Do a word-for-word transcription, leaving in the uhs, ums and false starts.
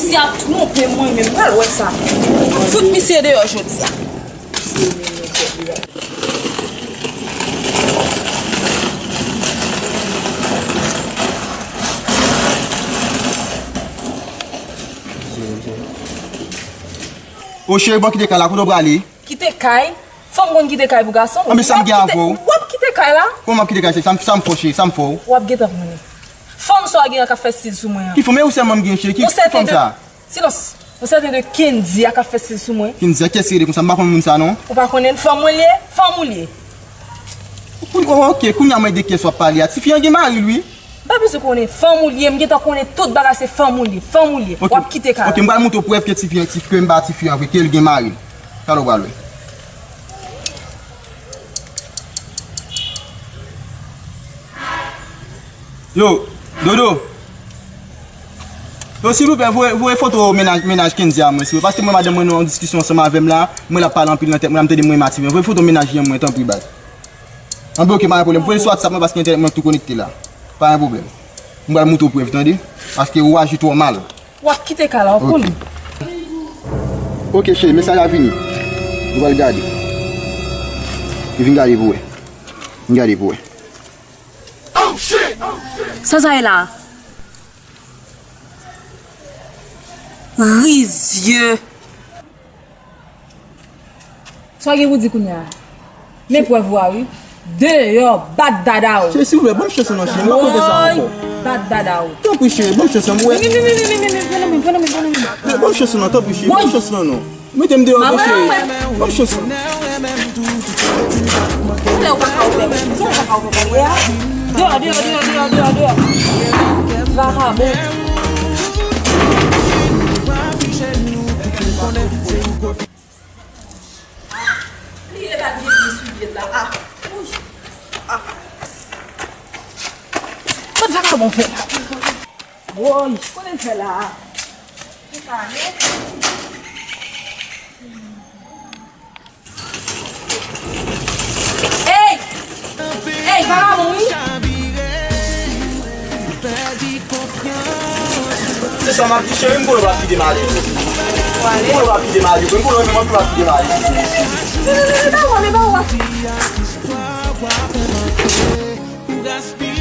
Misye ap twonpe mwen menm, pral wè sa. Fout misye deyò jodi a. O cheri, bon, kite kay la, kote w prale? Kite kay? Fanm konn kite kay pou gason? Anben, sa m gen avè w? W ap kite kay la? Kòman m ap kite kay, cheri? Sa m, sa m fè w, cheri? Sa m fè w? W ap gentan konnen. Fanm sa w gen an k ap fè stil sou mwen an. Ki fanm? E ou sèlman m gen, cheri. Ki, ki fanm sa? Silans. Yon sèten de Kendy a k ap fè stil sou mwen. Kendy a, kiyès ki rele konsa? M pa konn moun sa, non. Ou pa konnen l? Fanm mwen l ye? Fanm ou l ye? Kou-, kou-, oke, kounye a mwen de kiyès w ap pale a? Tifi an gen mari l, wi. M pa bezwen konnen fanm ou l ye, m gentan konnen tout bagay, se fanm ou l ye, fanm ou l ye. Oke. W ap kite kay la. Oke, m pral montre w prèv ke tifi an, tifi, ke m pa tifi an vre, ke l gen mari l. Talè w pral wè. Yo, Dodo. Yo, silvouplè, voye, voye foto mennaj, mennaj Kendy a mwen, silvouplè. Paske mwen, madanm mwen, nan yon diskisyon ansanm avè m la, mwen l ap pale anpil nan tèt mwen, la m tande mwen, m ative. Voye foto mennaj li an mwen, tanpri, baz. Anben, oke, pa gen pwoblèm. Voye l sou WhatsApp mwen, paske entènèt mwen tou konekte la. Pa gen pwoblèm. M pral montre w prèv, tande? Paske ou aji twò mal. W ap kite kay la, w konnen. Oke, cheri, mesaj la vini. Nou pral gade. Vin gade pou wè. Vin gade pou wè. Sa sa ye la? Rizye. Sa w gen pou di kounye a? Men prèv ou a, wi. Deyò, bat dada w. Cheri, silvouplè, ban m chans lan, cheri. M pa konn fè sa ankò. Bat dada w. Tanpri, cheri, ban m chans lan, m wè. Men, men, men, men, men, men, men, fè nan men, fè nan men, fè nan men. Men ban m chans lan, tanpri, cheri. Ban m chans lan, non. Mete m deyò, non, cheri. Ban m chans lan. Kilè ou pa ka ouvè? Kilè ou pa ka ouvè? Deyò, deyò, deyò, deyò, deyò, deyò. Vakabon. Li rele vye pye sou pye la. Ah. Ouch. Ah. Kot vakabon fè la? Woy, konnen fè la. Li pa ale. Ey! Ey, vakabon, wi. Se sa m ap di, cheri, m konnen w ap kite m ale. M konnen w ap kite m ale, m konnen w ap kite m ale. Non, non, non, non, non, non, non, non.